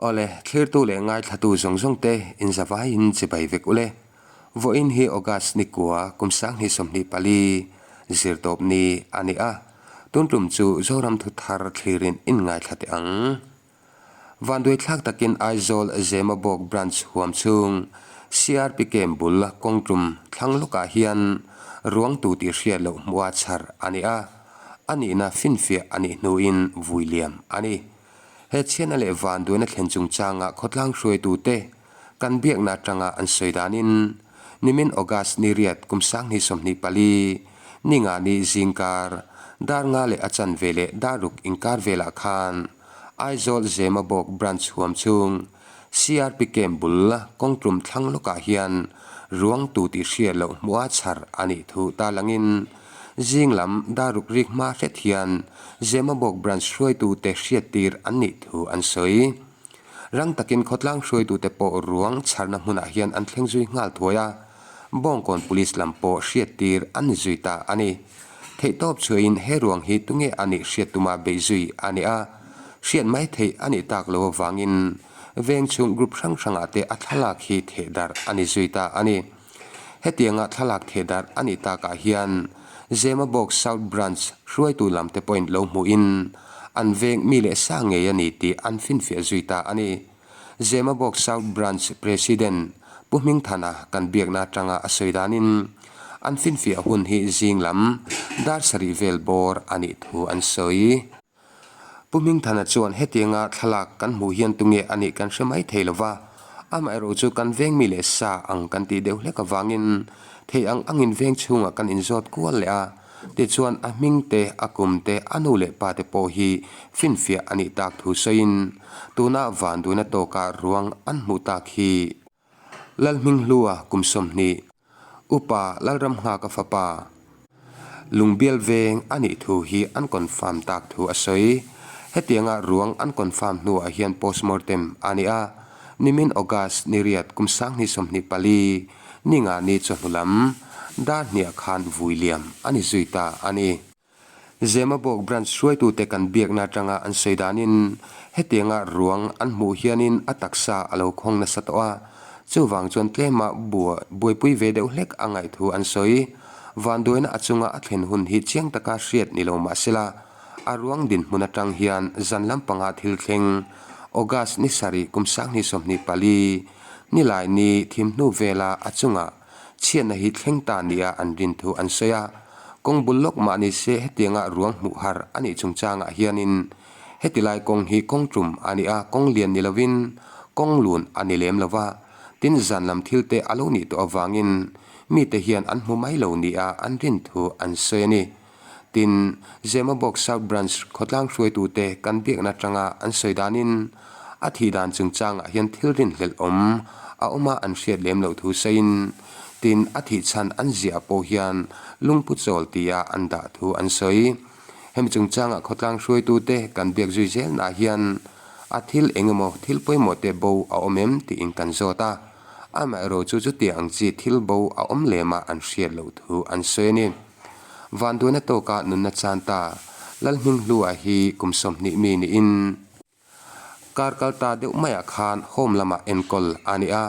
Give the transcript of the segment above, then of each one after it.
Awle, thlirtu leh ngaithlatu zawng zawng te inzavaiin chibai vek ule. Vawiin hi August ni kua kum 2024 zirtawp ni a ni a, tun tum chu Zoram thu thar thlirin in ngaithla teh ang. Vanduaithlak takin Aizawl Zemabawk Branch huam chhung CRP Camp bul kawngtum thlang lawkah hian ruangtu tih hriat loh hmuha chhar a ni a, a nihna finfiah a nih hnuin vui liam a ni. He chhiatna leh vanduaina thlen chungchanga khawtlang hruaitute kan biakna atanga an sawi danin nimin August ni riat kum 2024 ni nga ni zingkar dar nga leh a chanve leh dar ruk inkar velah khan Aizawl Zemabawk Branch huam chhung CRP Camp bul kawngtlum thlang lawkah hian ruang tu tih hriat loh hmuha chhar a nih thu tarlangin zing lam dar ruk rik hma hret hian Zemabawk Branch hruaitute hriattir an nih thu an sawi. Rang takin khawtlang hruaitute pawh ruang chharna hmunah hian an thleng zui nghal thuai a, Bawngkawn Police lam pawh hriattir an ni zui ta a ni. Theihtawp chhuahin he ruang hi tunge a nih hriat tuma beih zui a ni a, hriat mai theih a nih tak lo avangin veng chhung group hrang hrangah te a thlalak hi theh darh a ni zui ta a ni. Hetianga thlalak theh darh a nih takah hian Zemabawk South Branch hruaitu lam te pawhin lo hmuhin an veng mi leh sa ngei a ni tih an finfiah zui ta a ni. Zemabawk South Branch President Pu Hmingthana kan biakna atanga a sawi danin an finfiah hun hi zing lam dar sarih vel bawr a nih thu an sawi. Pu Hmingthana chuan hetianga thlalak kan hmuh hian tunge a nih kan hre mai thei lova, amaherawh chu kan veng mi leh sa ang kan tih deuh hlek avangin thei ang angin veng chhungah kan inzawt kual leh a, tichuan a hming te, a kum te, a nu leh pa te pawh hi finfiah a nih tak thu sawiin tuna vanduina tawka ruang an hmuh tak hi Lalhminghlua kum 20, Upa Lalramnghaka fapa Lungbial veng a nih thu hi an confirm tak thu a sawi. Hetianga ruang an confirm hnuah hian postmortem a ni a, nimin August ni riat kum 2024 ni nga ni chawhnu lam dar hniah khan vui liam a ni zui ta a ni. Zemabawk Branch hruaitute kan biakna atanga an sawi danin hetianga ruang an hmuh hianin a taksa a lo khawng nasa tawh a, chuvang chuan tlema buaipui ve deuh hlek a ngaih thu an sawi. Vanduaina a chunga a thlen hun hi chiang taka hriat ni lo mah sela, a ruang dinhmun atang hian zan lampanga thil thleng August ni sarih kum 2024 nilai ni thim hnu vela a chunga Chhiatna hi thleng ta nia an rin thu an sawi a, kawng bul lawk mah ni se hetianga ruang hmuh har a nih chungchangah hianin heti lai kawng hi kawng tum a ni a, kawng lian ni lovin kawng lun a ni lem lo va, tin zan lam thil te a lo nih tawh avangin mite hian an hmu mai lo nia an rin thu an sawi a ni. Tin, Zemabawk South Branch khawtlang hruaitute kan biakna atanga an sawi danin a thih dan chungchangah hian thil rinhlelh awm a awm a an hriat lem loh thu sawiin, tin a thih chhan an ziah pawh hian lungpu chawl tia an dah thu an sawi. Hemi chungchangah khawtlang hruaitute kan biak zui zelnaah hian a thil engemaw thil pawimawh te bo a awm em tiin kan zawt a, amaherawhchu chu chutiang ang chi thil bo a awm lema an hriat loh thu an sawi a ni. Vanduaina tawka nunna chan ta Lalhminghlua hi kum 20 mi niin kar kal ta deuh maiah khan home lamah enkawl a ni a,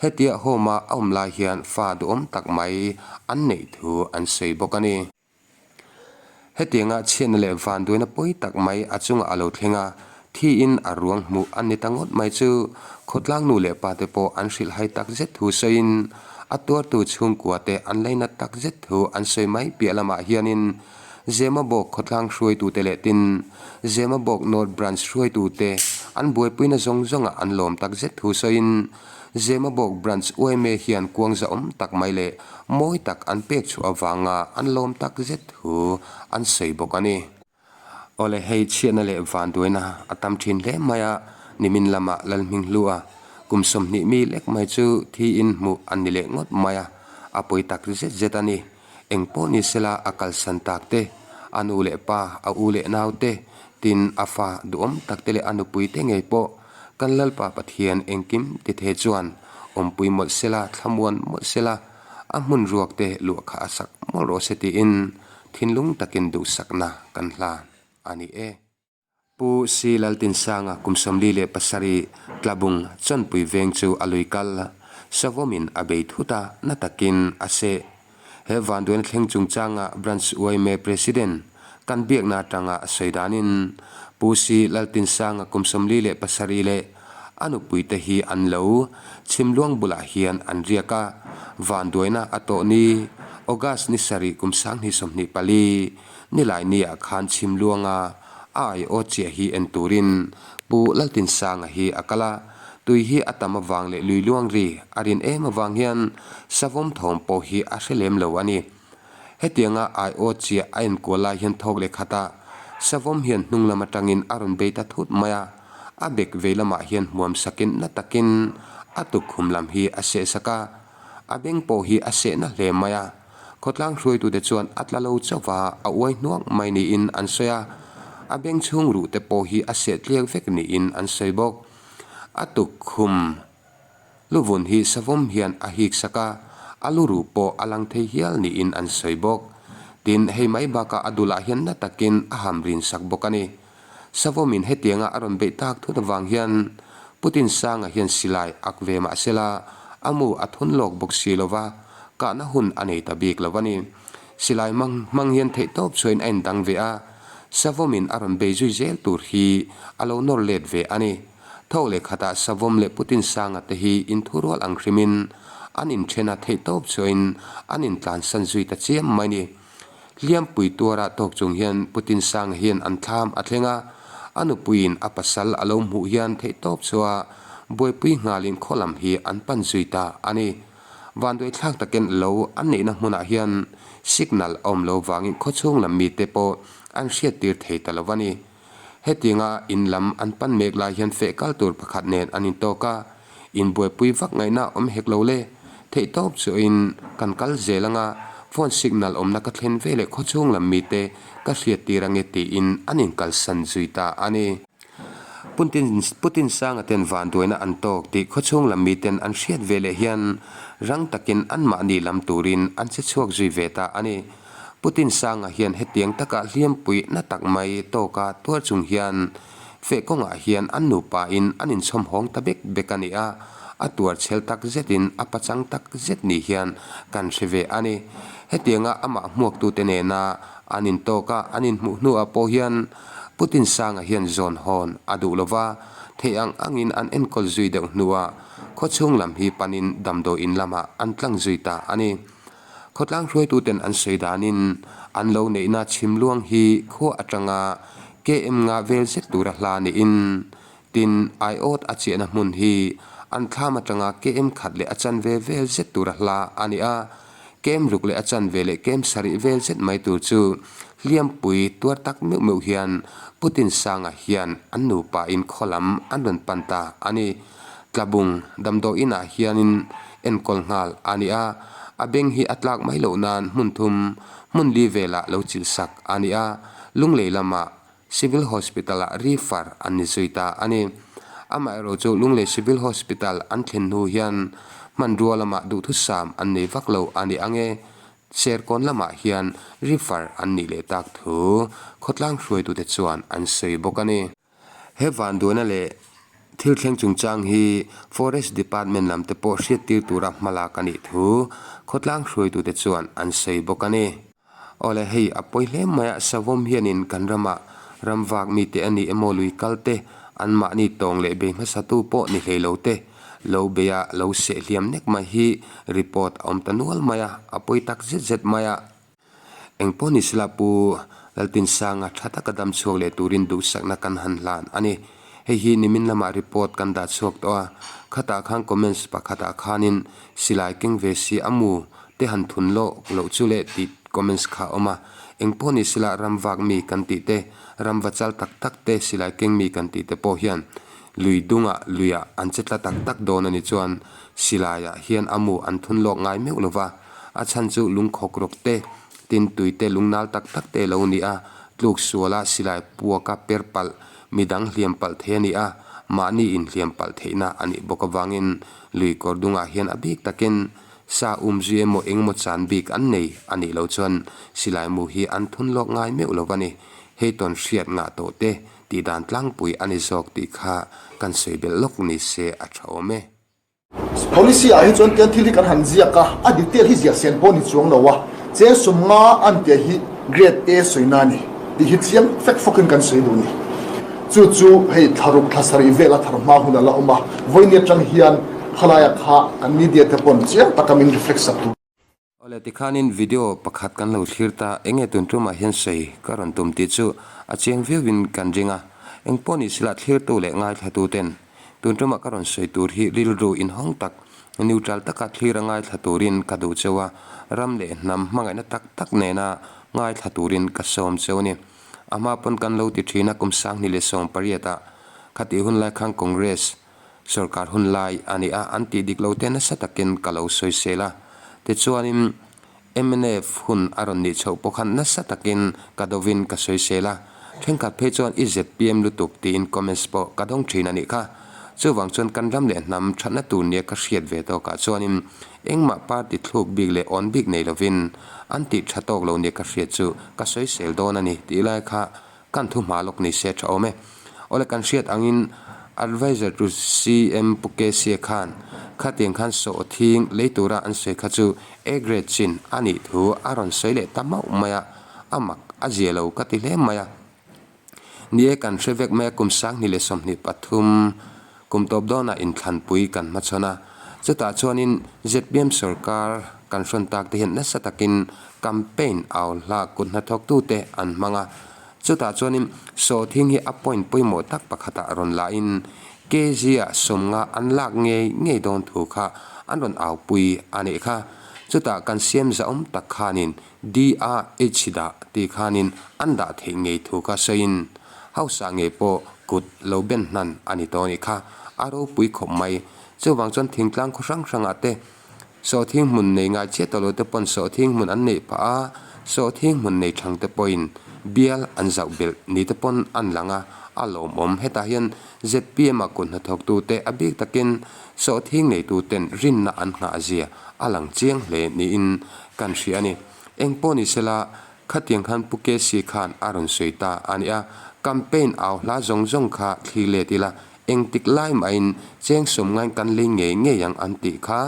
hetia home a a awm lai hian fa duhawm tak mai an neih thu an sawi bawk a ni. Hetianga chhiatna leh vanduaina pawi tak mai a chungah a lo thleng a, thiin a ruang hmuh an ni ta ngawt mai chu khawtlang nu leh pa te pawh an hrilh hai tak zet thu sawiin a tuartu chhungkua te an lainat tak zet thu an sawi mai piah lamah hianin Zemabawk khawtlang hruaitute leh tin Zemabawk North Branch hruaitute an buaipuina zawng zawngah an lawm tak zet thu sawiin Zemabawk Branch yma hian kuang zahawm tak mai leh mawi tak an pek chhuah avanga an lawm tak zet thu an sawi bawk a ni. Awle hei chhiatna leh vanduaina a tam thin hle mai a, nimin lamah Lalhminghlua kum 20 mi lek mai chu thiin hmuh an ni leh ngawt mai a, a pawi tak zet zet a ni. Eng pawh ni sela a kalsan tak te, a nu leh pa, a u leh nau te, tin a fa duhawm tak te leh a nupui te ngei pawh kan Lalpa Pathian engkim ti thei chuan awmpui mawlh sela, thlamuan mawlh sela, a hmun ruak te luah kha a sak mawlh rawh se tiin thinlung takin duhsakna kan hlan a ni e. Pu Si Laltinsanga kum 47 Tlabung Chawnpui veng chu a lui kal. Savawmin a bei thut a, na takin a seh. He vanduaina thleng chungchanga Branch yma President kan biakna atanga a sawi danin Pu Si Laltinsanga kum 47 leh a nupuite hi an lo chhimluang bulah hian an riak a, vanduaina a tawh ni August ni sarih kum 2024 nilai niah khan chhimluanga a aiawt chiah hi en turin Pu Laltinsanga hi a kal a, tui hi a tam avang leh lui luang ri a rin em avang hian savawm thawm pawh hi a hre lem lo a ni. Hetianga aiawt chiah a enkual lai hian thawk leh khat a, savawm hian hnung lam atangin a rawn bei ta thut mai a, a bek vei lamah hian hmuam sakin na takin a tukkhum lam hi a seh sak a, a beng pawh hi a seh na hle mai a. Khawtlang hruaitute chuan a tla lo chauh va, a uai hnuak mai niin an sawi a, a beng chhung ruh te pawh hi a seh tliak vek niin an sawi bawk. A tukkhum luvun hi savawm hian a hik sak a, a lu ruh pawh a lang thei hial niin an sawi bawk. Tin, hei mai bakah a dulah hian na takin a ham rin sak bawk a ni. Savawmin hetianga a rawn beih tak thut avang hian Putin Sanga hian silai ak ve mah sela a mu a thun lawk bawk si lo va, kahna hun a nei ta bik lo a ni. Silai hmang hmang hian theihtawp chhuahin a indang ve a, Savawmin a rawn bei zui zel tur hi a lo nawr let ve a ni. Tho leh khatah Savawm leh Putin Sanga te hi inthurual ang hrimin an inthen a, theihtawp chhuahin an intlansan zui ta chiam mai ni. Hliampui tuara tawk chung hian Putin Sanga hian an thlam a thleng a, a nupuiin a pasal a lo hmuh hian theihtawp chua buaipui nghalin khaw lam hi an pan zui ta a ni. Vanduaithlak takin lo an neihna hmunah hian signal a awm lo vangin khawchhung lam mite pawh an hriattir thei ta lo a ni. Hetianga in lam an pan mek lai hian feh kal tur pakhat nen an intawk a, inbuaipui vak ngaihna awm hek lo le. Theihtawp chuahin kan kal zel anga phone signal awmna ka thlen ve leh khawchhung lam mite ka hriattir ange tiin an inkalsan zui ta a ni. Putin Sanga ten vanduaina an tawk tih khawchhung lam miten an hriat ve leh hian rang takin anmahni lam turin an che chhuak zui ve ta a ni. Putin Sanga hian hetiang taka hliampui na tak mai tawka tuar chung hian feh kawngah hian an nupain an inchhawm hawng ta bek bek a ni a, a tuar chhel tak zetin a pachang tak zet ni hian kan hre ve a ni. Hetianga amah hmuaktute nena an intawk a, an inhmuh hnuah pawh hian Putin Sanga hian zawn hawn a duh lo va, theih ang angin an enkawl zui deuh hnuah khawchhung lam hi panin damdawiin lamah an tlang zui ta a ni. Khawtlang hruaituten an sawi danin an lo neihna chhimluang hi khua atanga KM nga vel zet tura hla niin, tin aiawt a chiahna hmun hi an thlam atanga KM khat leh a chanve vel zet tura hla a ni a, KM ruk leh a chanve leh KM sarih vel zet mai tur chu hliampui tuar tak meuh meuh hian Putin Sanga hian an nupain khaw lam an rawn pan ta a ni. Tlabung damdawiinah hianin enkawl nghal a ni a, a beng hi a tlak mai loh nan hmun thum, hmun li velah lo chilh sak a ni a, Lunglei lamah Civil Hospital-ah refer an ni zui ta a ni. Amaherawh chu Lunglei Civil Hospital an thlen hnu hian hmanrua lamah duhthusam an nei vak lo a ni ang e, Serkawn lamah hian refer an nih leh tak thu khawtlang hruaitute chuan an sawi bawk a ni. He vanduaina leh thil thleng chungchang hi Forest Department lam te pawh hriattir tura hmalak a nih thu khawtlang hruaitute chuan an sawi bawk a ni. Awle hei a pawi hle mai a, Savawm hianin kan ramah ramvak mite a ni emaw lui kal te, anmahni tawng leh bei hmasatu pawh ni hlei lo te, lo bei a lo seh hliam nek mai hi report a awm ta nual mai a, a pawi tak zet zet mai a. Engpawh ni sela Pu Lalpinsanga tha taka dam chhuak leh turin duhsakna kan han hlan a ni. Hei hi nimin lamah report kan dah chhuak tawh a, khatah khan comments pakhatah khanin silai keng ve si a mu te han thun lawk loh chu leh tih comments kha a awm a. Engpawh ni sela ram vak mi kan tih te, ram va chal tak tak te silai keng mi kan tih te pawh hian lui dungah luiah an che tla tak tak dawn a ni chuan silaiah hian a mu an thun lawk ngai meuh lova. A chhan chu lungkhawk rawk te, tin tui te lungnal tak tak te lo ni a, tluk suala silai puaka per palh, midang hliam palh thei a ni a, mahni inhliam palh theihna a nih bawk avangin lui kawr dungah hian a bik takin sa um zui emaw engemaw chan bik an nei a nih loh chuan silai mu hi an thun lawk ngai meuh lo a ni. Hei tawn hriat ngah tawh te. tih dan tlangpui a ni zawk tih kha kan sawi belh lawk ni se a tha awm e. Policy ah hi chuan tian thil hi kan han ziak a, a detail hi ziah sen pawh ni chuang lo a, cheng sumnga an tih hi grade A sawina a ni tih hi chiang fek fawkin kan sawi duh a ni. Chu chu hei thlaruk thla sarih vel a thar hma hun a la awm a, vawiin atang hian khalaia kha kan media te pawn chiang taka min reflect sak tur. Awle tikhanin video pakhat kan lo thlir ta, enge tun tumah hian sawi ka rawn tum tih chu a chiang viauin kan ring a, engpawh ni sila thlirtu leh ngaithlatu ten tun tumah ka rawn sawi tur hi rilru inhawng tak, neutral taka thlir a ngaithla turin ka duh cheu a, ram leh hnam hmangaihna tak tak nena ngaithla turin ka sawm cheu a ni. A hma pawn kan lo ti thin a, kum 2018 ah khatih hun lai khan Congress, Sorkar hun lai a ni a, an tih dik lo te nasa takin ka lo sawisel a. Tichuanin mnf hun a rawn nih chhoh pawh khan nasa takin ka dovin ka sawisel a. Thenkhat phei chuan i zpm lutuk tiin comments pawh ka dawng thin a nih kha. Chuvang chuan kan ram leh hnam thatna tur nia ka hriat ve tawkah chuanin engmah party thluk bik leh awn bik nei lovin an tih tha tawk lo nia ka hriat chu ka sawisel dawn a ni tih lai kha Kan thu hma lawk ni se tha awm e. Awle kan hriat angin Adviser to CM Pu Kesia khan khatiang khan sawhthing lei tura an sawi kha chu A grade chin a nih thu a rawn sawi leh ta mauh mai a, a mak a zia lo ka ti hle mai a. Ni e kan hre vek mai a kum 2023 kum tawp dawnah inthlanpui kan hmachhawn a, chutah chuanin zpm sorkar kan hrawn tak te hian nasa takin campaign au hla kut hnathawktute an hmang a, chutah chuanin sawhthing hi a point pawimawh tak pakhatah rawn lahin kg-ah sawmnga an lak ngei ngei dawn thu kha an rawn aupui a nih kha. Chutah kan siam zahawm tak khanin DRH dah tih khanin an dah theih ngei thu kha sawiin Hausa ngei pawh kut lo ben hnan a ni tawh a nih kha, a ropui khawp mai. Chuvang chuan thingtlang khaw hrang hrangah te sawhthing hmun nei ngai chiah tawh lo te pawn sawhthing hmun an neih phah a, sawhthing hmun nei thang te pawhin bial an zauh belh ni te pawn an lang a, a lawmawm. Hetah hian zpm a kut hnathawktu te a bik takin sawhthing neitu ten rinna an nghah zia a lang chiang hle niin kan hria a ni. Engpawh ni sela Khatiang khan Pu KC khan a rawn sawi ta a nia, campaign au hla zawng zawng kha thli let ila, engtik lai mahin cheng sawmngain kan lei ngei ngei ang an tih kha.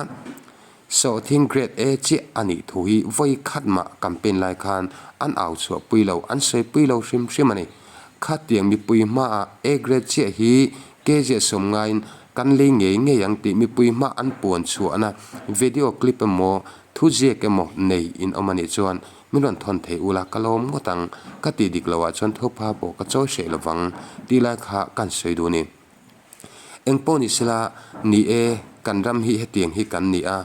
Sawhthing Grade A chiah a nih thu hi vawi khat mah campaign lai khan an au chhuah pui lo, an sawi pui lo hrim hrim a ni. Khatiang mipui hmaah A grade chiah hi kg sawmngain kan lei ngei ngei ang tih mipui hma an puan chhuahna video clip emaw thuziak emaw nei in awm a nih chuan Min rawn thawn thei ula ka lawm ngawt ang, ka tih dik loh ah chuan thupha pawh ka chawi hreh lovang tih lai kha kan sawi duh a ni. Engpawh ni sela, ni e, kan ram hi hetiang hi kan ni a,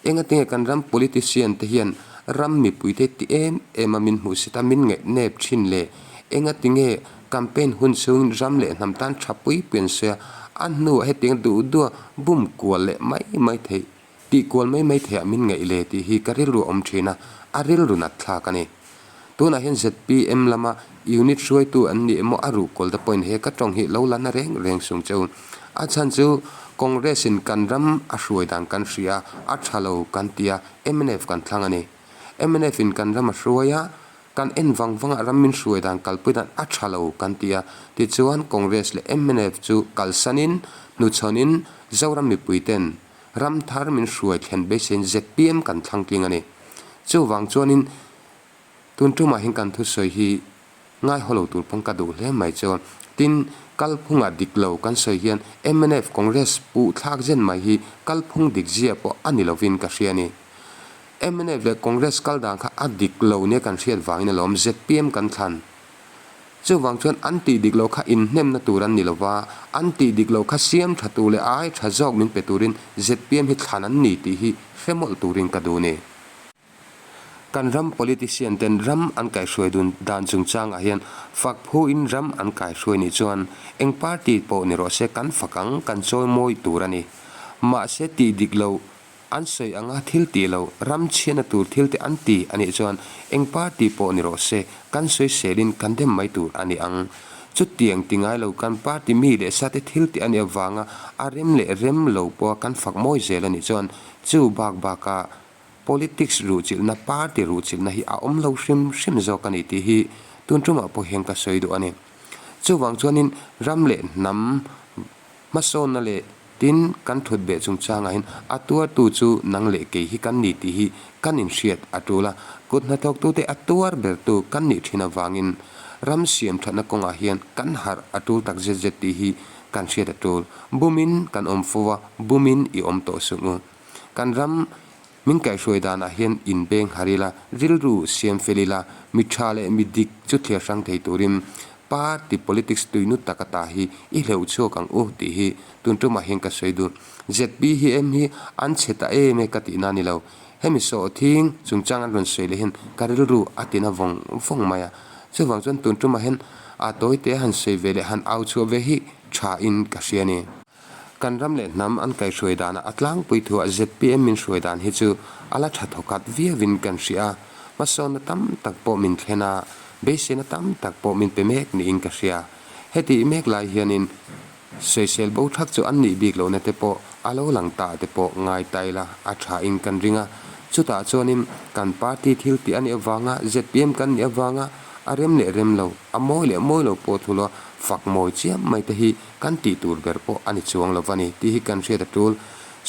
engatinge kan ram politician te hian ram mipuite ti em em a min hmuhsit a min ngaih nep thin le, engatinge campaign hun chhungin ram leh hnam tan tha pui pui an sawi a, a hnuah hetiang duh duh a bum kual leh mai mai theih. Tih kual mai mai theiah min ngaih le tih hi ka rilru a awm thin a, a rilru nat thlak a ni. Tunah hian zpm lama unit hruaitu an ni emaw a ruh kawl te pawhin he ka tawng hi lo la na reng reng sung che u. A chhan chu Congress in kan ram a hruai dan kan hria a, a tha lo kan ti a, mnf kan thlang a ni. Mnf in kan ram a hruai a, kan en vang vang a ram min hruai dan kalpui dan a tha lo kan ti a, tichuan Congress leh mnf chu kalsanin hnuchhawnin Zoram mipui ten Ram thar min hruai thlen beiseiin zpm kan thlang tling a ni. Chuvang chuanin tun tumah hian kan thusawi hi ngaihaw lo tur pawn ka duh hle mai chu. Tin, kalphungah dik lo kan sawi hian mnf Congress puh thlak zen mai hi kalphung dik zia pawh a ni lovin ka hria a ni. Mnf leh Congress kal dan kha a dik lo nia kan hriat vangin alawm zpm kan thlan. Chuvang chuan an tih dik loh kha inhnemna tur an ni lo va, an tih dik loh kha siam tha tur leh ai tha zawk min pe turin zpm hi thlan an ni tih hi hre mawlh turin ka duh ni. Kan ram politician ten ram an kaihhruai dun dan chungchangah hian fak phuin ram an kaihhruai nih chuan eng party pawh ni rawh se kan fak ang, kan chawimawi tur a ni. Mahse tih dik loh An sawi anga thil tih lo, ram chhiatna tur thil te an ti a nih chuan eng party pawh ni rawh se, kan sawi selin kan dem mai tur a ni ang. Chutiang ti ngai lo kan party mi leh sa te thil tih a nih avanga a rem leh rem lo pawha kan fak mawi zel a nih chuan chu bak baka politics ruhchilhna, party ruhchilhna hi a awm lo hrim hrim zawk a ni tih hi tun tumah pawh hian ka sawi duh a ni. Chuvang chuanin ram leh hnam hmasawnna leh tin kan thut beh chungchangah hian a tuartu chu nang leh kei hi kan ni tih hi kan inhriat a tul a. Kut hnathawktute a tuar bertu kan nih thin avangin ram siam thatna kawngah hian kan harh a tul tak zet zet tih hi kan hriat a tul. Bumin kan awm fo a, bumin i awm tawh suh u. Kan ram Min kaihhruai danah hian inbeng har ila, rilru siam fel ila, mi tha leh mi dik chu thliar hrang thei turin party politics tuinu tak ata hi i hleuh chhuak ang u tih hi tun tumah hian ka sawi duh. ZPM hi an chhe ta em e ka tihna a ni lo. Hemi sawhthing chungchang an rawn sawi leh hian ka rilru a tina vawng vawng mai a. Chuvang chuan tun tumah hian a tawite han sawi ve leh han au chhuah ve hi tha in ka hria a ni. Kan ram leh hnam an kaihhruai danah a tlangpui thuah zpm min hruai dan hi chu a la tha thawkhat viauin kan hria a, hmasawnna tam tak pawh min thlen a, beiseina tam tak pawh min pe mek niin ka hria. Hetih mek lai hianin sawisel bo thak chu an nih bik lohna te pawh a lo lang ta te pawh ngai ta ila a thain kan ring a, chutah chuanin kan party thil tih a nih avanga zpm kan nih avanga a rem leh rem lo, a mawi leh mawi lo pawh thulua fak mawi chiam mai te hi Kan tih tur ber pawh a ni chuang lo va ni tih hi kan hriat a tul.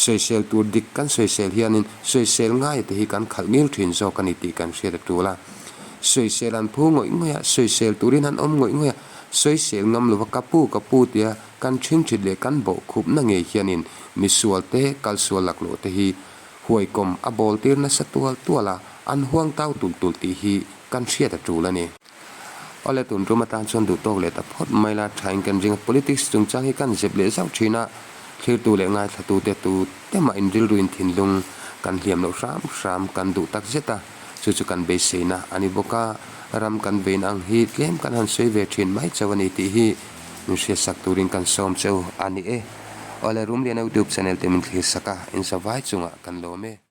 Sawisel tur dik kan sawisel hianin sawisel ngaia te hi kan khalh ngil thin zawk a ni tih kan hriat a tul a. Sawisel an phu ngawih ngawih a, sawisel turin an awm ngawih ngawih a, sawisel ngam lova ka pu ka pu tia kan ṭhingṭhit leh kan bawh khupna ngei hianin misual te, kalsual laklawh te hi huaikawm a bawl tir nasa tual tual a, an huang tau tulh tulh tih hi kan hriat a tul a ni. Awle tun tum atan chuan duh tawk leh ta phawt mai la thain kan ring a, politics chungchang hi kan zep leh zauh thin a, thlirtu leh ngaithlatute tu te mah in rilru in thinlung kan hliam loh hram hram kan duh tak zet a, chu chu kan beiseina a ni bawk a, ram kan vein ang hi tlem kan han sawi ve thin mai chauh a ni tih hi min hriatsak turin kan sawm cheu a ni e. Awle Rumliana YouTube channel te min thlir sak a, in zavai chungah kan lawm e.